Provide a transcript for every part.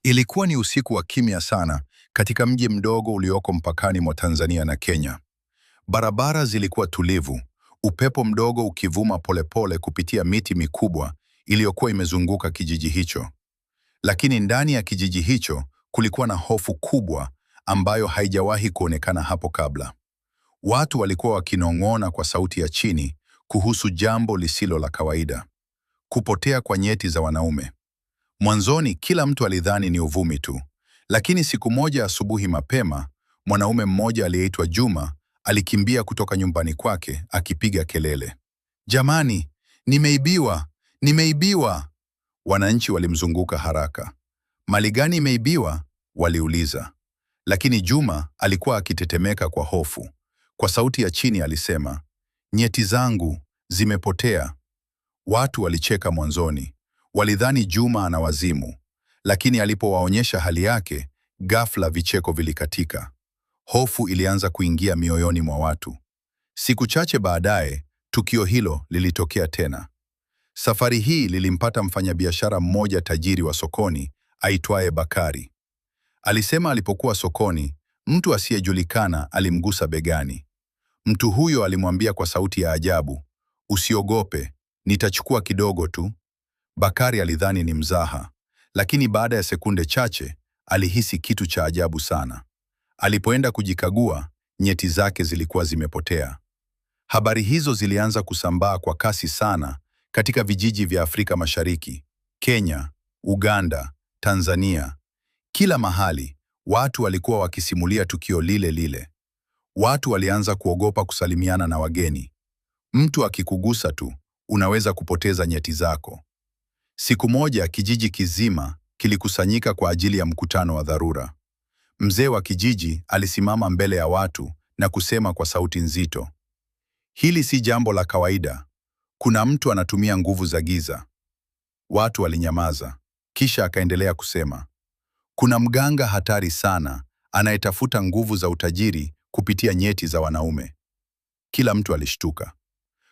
Ilikuwa ni usiku wa kimya sana katika mji mdogo ulioko mpakani mwa Tanzania na Kenya. Barabara zilikuwa tulivu, upepo mdogo ukivuma polepole kupitia miti mikubwa iliyokuwa imezunguka kijiji hicho. Lakini ndani ya kijiji hicho kulikuwa na hofu kubwa ambayo haijawahi kuonekana hapo kabla. Watu walikuwa wakinong'ona kwa sauti ya chini kuhusu jambo lisilo la kawaida: kupotea kwa nyeti za wanaume. Mwanzoni kila mtu alidhani ni uvumi tu, lakini siku moja asubuhi mapema, mwanaume mmoja aliyeitwa Juma alikimbia kutoka nyumbani kwake akipiga kelele, "Jamani, nimeibiwa! Nimeibiwa!" Wananchi walimzunguka haraka. "Mali gani imeibiwa?" waliuliza. Lakini Juma alikuwa akitetemeka kwa hofu. Kwa sauti ya chini alisema, "Nyeti zangu zimepotea." Watu walicheka mwanzoni, walidhani Juma ana wazimu, lakini alipowaonyesha hali yake, ghafla vicheko vilikatika. Hofu ilianza kuingia mioyoni mwa watu. Siku chache baadaye, tukio hilo lilitokea tena. Safari hii lilimpata mfanyabiashara mmoja tajiri wa sokoni aitwaye Bakari. Alisema alipokuwa sokoni, mtu asiyejulikana alimgusa begani. Mtu huyo alimwambia kwa sauti ya ajabu, "Usiogope, nitachukua kidogo tu." Bakari alidhani ni mzaha, lakini baada ya sekunde chache alihisi kitu cha ajabu sana. Alipoenda kujikagua, nyeti zake zilikuwa zimepotea. Habari hizo zilianza kusambaa kwa kasi sana katika vijiji vya Afrika Mashariki, Kenya, Uganda, Tanzania. Kila mahali watu walikuwa wakisimulia tukio lile lile. Watu walianza kuogopa kusalimiana na wageni. Mtu akikugusa tu, unaweza kupoteza nyeti zako. Siku moja kijiji kizima kilikusanyika kwa ajili ya mkutano wa dharura. Mzee wa kijiji alisimama mbele ya watu na kusema kwa sauti nzito, "Hili si jambo la kawaida. Kuna mtu anatumia nguvu za giza." Watu walinyamaza. Kisha akaendelea kusema, "Kuna mganga hatari sana anayetafuta nguvu za utajiri kupitia nyeti za wanaume." Kila mtu alishtuka,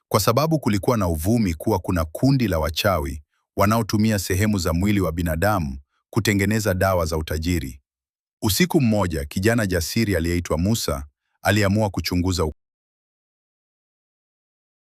kwa sababu kulikuwa na uvumi kuwa kuna kundi la wachawi wanaotumia sehemu za mwili wa binadamu kutengeneza dawa za utajiri. Usiku mmoja, kijana jasiri aliyeitwa Musa aliamua kuchunguza